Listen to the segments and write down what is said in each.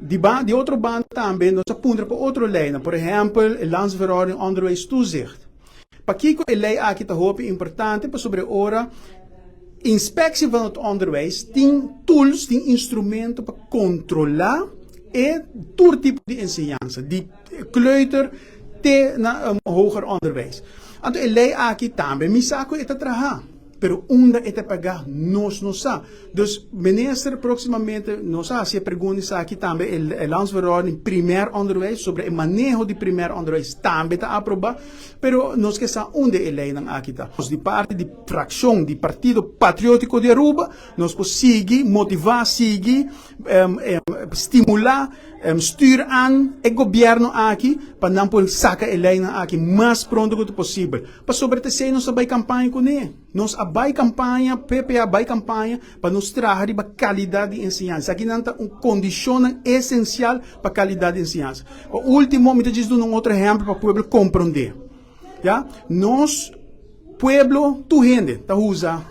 Di otro banda tambe nos a puntra pa otro leynan, por ehempel e Landsverordening Onderwijstoezicht. Pakico e ley aki ta hopi importante? Pasobra ora Inspectie van het Onderwijs tin tools, tin instrumento pa controla e tur tipo di enseñansa, di kleuter te na hoger onderwijs. Anto e ley aki tambe mi sa cu e ta traha, pero unda e ta paga nos no sa. Dus minister, proximamente nos a haci e pregunta esaki tambe, e Landsverordening Primair Onderwijs sobre e maneho di primair onderwijs tambe ta aproba, pero nos ke sa unda e leynan aki ta. Nos di parti di fraccion di Partido Patriotico di Aruba nos por sigui motiva, sigui stimula, stuur aan e gobierno aki pa nan por saca e leynan aki mas pronto cu ta posibel. Pasobra ta esey nos a bay campaña cune. Nos a bay campaña, PPA a bay campaña pa nos traha riba calidad di enseñansa. Esakinan ta un condicionnan esencial pa calidad di enseñansa. Pa ultimo, mi ta djis duna un otro ehempel pa pueblo comprende. Ya, nos pueblo, tur hende ta usa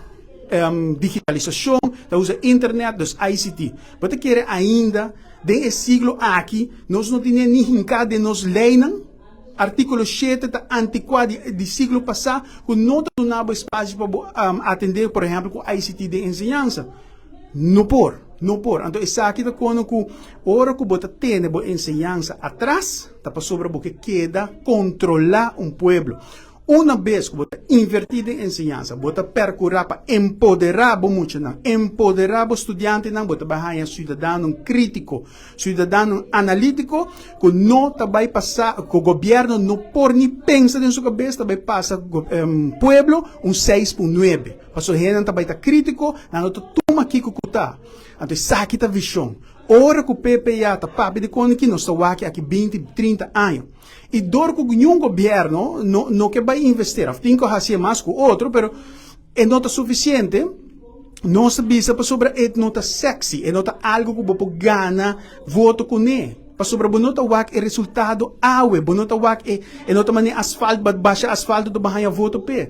digitalisacion, ta usa internet, dus ICT. Bo ta kere ainda den e siglo aki nos no tene ni hinca den nos leynan? Articulo 7 ta anticua, di siglo pasa, cu no ta duna bo espacio pa bo atende, por ehempel, cu ICT den enseñansa. No por, no por. Anto esaki ta kono cu ora cu bo ta tene bo enseñansa atras, ta pasobra bo ke keda controla un pueblo. Una bes cu bo ta inverti den enseñansa, bo ta percura pa empodera bo muchanan, empodera bo studiantenan, bo ta bay haya ciudadano critico, ciudadano analitico, cu no ta bay pasa, cu gobierno no por ni pensa den su cabes, ta bay pasa pueblo un 6.9. Pasobra hendenan ta bay ta critico, nan no ta tuma kico cu ta. Anto esaki ta vision. Ora cu PPA ta papia di con aki, nos ta wak aki 20, 30 aña. Y door cu ningun gobierno no ke bay investera, of tin cu haci mas cu otro, pero e no ta suficiente, nos ta bisa pasobra e no ta sexy, e no ta algo cu bo por gana voto cune. Pasobra bo no ta wak e resultado awe, bo no ta wak e no ta mane asfalt, basha asfalto ta haya voto pe.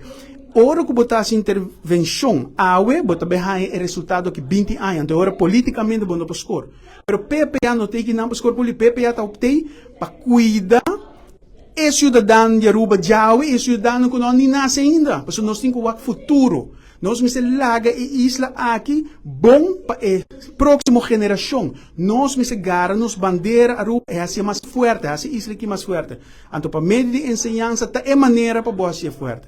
Ora cu bo ta haci intervencion awe, bo ta bay haya e resultado aki 20 aña. Anto ora politicamente bo no por score. Pero PPA no tin cu nan por score poli, PPA ta optei pa cuida e ciudadano di Aruba djawe y e ciudadano cu no ni nace ainda. Pasobra nos tin cu wak futuro. Nos mester laga e isla aki bon pa e proximo generacion. Nos mester gara nos bandera Aruba y haci mas fuerte, haci isla aki mas fuerte. Anto pa medio di enseñansa ta e manera pa bo haci fuerte.